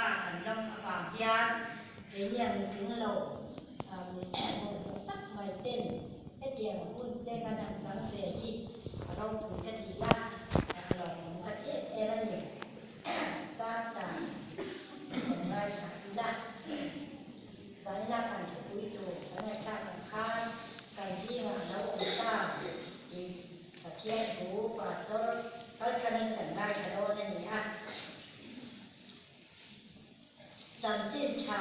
pha kan ram avang hian keini ang nutling lo bawlhhlawh tak mai ten hetiang hun te kan han chang ve hi a ropui ka ti a, a lawmawm ka ti em em a ni. Changta kan ngaithla ila, zaina kan thupui tur kan ngaihthlak ang khan kan zingah a lo awm ta tih Pathian thu Pastor kaltlangin kan ngaithla dawn a ni a. Chanchin tha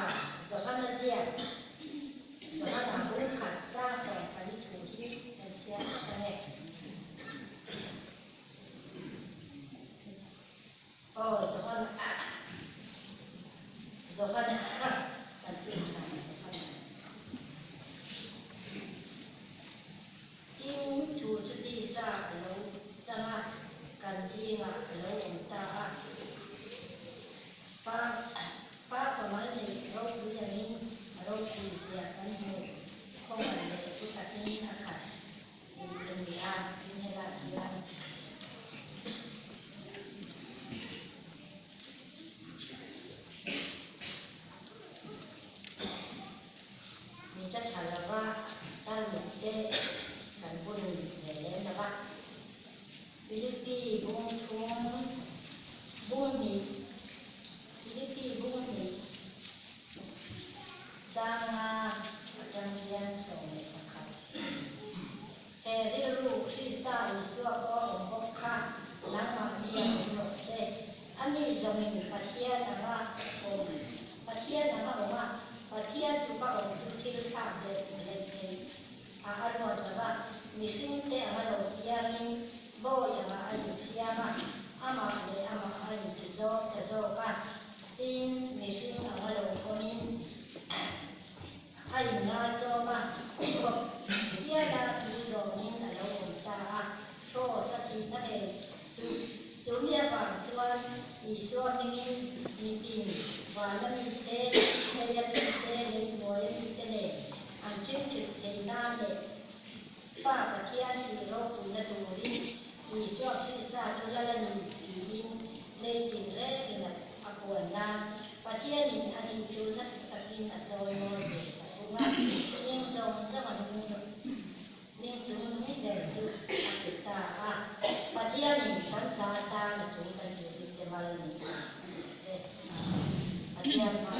Johana ziak Johana bung khat chang 14 thu hi kan chhiar phawt ang e. Aw Johana Johana chanchin tha Johana. Tin, thu chu tisa a lo chang a, kan zingah a lo awm ta a. Pa, pa pamal neih ropui angin a ropui zia kan hmu khawngaih leh thu takin a khat tih a ni a, tin helai hian. Mi ta tha lova tarmit te kan bun ve lem lo va. Philippi bung thum bung hnih Philippi bung hnih changa atang hian 11. He rilru Krista Isua pawh awm bawk kha nangmahni a awm rawh se. Ani zawngin Pathian anga awm, Pathian anga awm a, Pathian tluka awm chu thil chhak leh leh theih a a ruat lo va, mihringte anga lo piangin bawi anga a insiam a, amah leh amah a inti zawk ta zawk a, tin, mihring anga lo awmin A inngaitawm a, khawp hiala chu zawngin a lo awm ta a, Kraws a thihna ngei chu. Chu mi avang chuan Isua hmingin mitin vana mite, leia mite, leihnuaia mite nen an ṭhingṭhit thei nan leh Pa Pathian tih ropuina turin Isua Krista chu lal a ni tiin lei tinrengin a puan nan Pathianin a nih chu nasa takin a chawi mawi ve ta thung a, ning zawng zawng a hnung ning chung nung ber chu a pe ta a. Pathianin kan sa tan a thu kan turin te mal min sak se. Pathian hma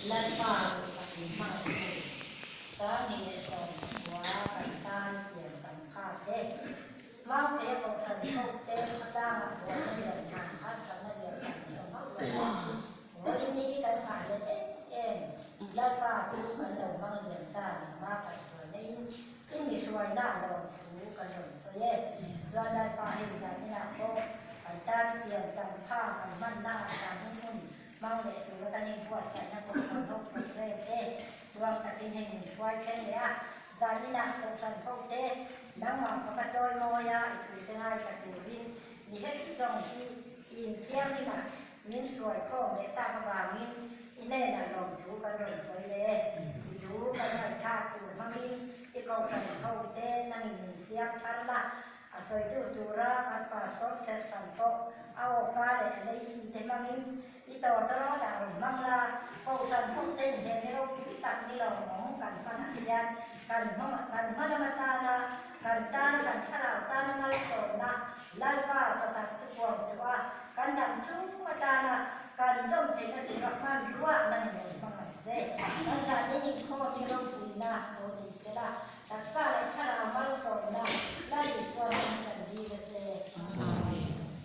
Lalpa ruh takin hmangaihtu 2019 kan tan pian chang pha te, Mauthei a kohhran ho te khawtlangah buaina lian tham harsatna lian tham an awm hauh lo a, vawiin hi kan nghah let em em Lalpa chu kan lo hmang lian ta nangma kan hruaina in i mi hruaina lawm thu kan rawn sawi e. Chuan Lalpa hei zan inah pawh kan tan pian chang pha kan hmanna ah zan hun hun hmang leh tura kan inbuatsaihna kohhran ho programme te tuang takin hei min hruai thleng leh a, zan inah kohhran ho te nangmah pa ka chawi mawi a i thu te ngaithla turin mi heti zawng hi i inthianghlimah min hruai khawm leh tak avangin i hnenah lawmthu kan rawn sawi leh e. I thu kan ngaihthlak tur hmangin i kohhran ho te nangin min siam thar la, A sawitu tura kan pastor serhran pawh a awka leh a lei mi te hmangin i tawtawrawt ah rawn hmang la, kohhran ho te inheh ni ropui tak ni lo mawng kan hman ah hian kan hma kan hma lam atana kan tana kan thlarau tana malsawmna Lalpa chawtak chu puang chu a kan dam chung atana kan zawm theihna tura hmanrua nang in rawn hmang ang che. Kan zan in inkhawm hi ropuina lo ni sela taksa leh thlarau malsawmna.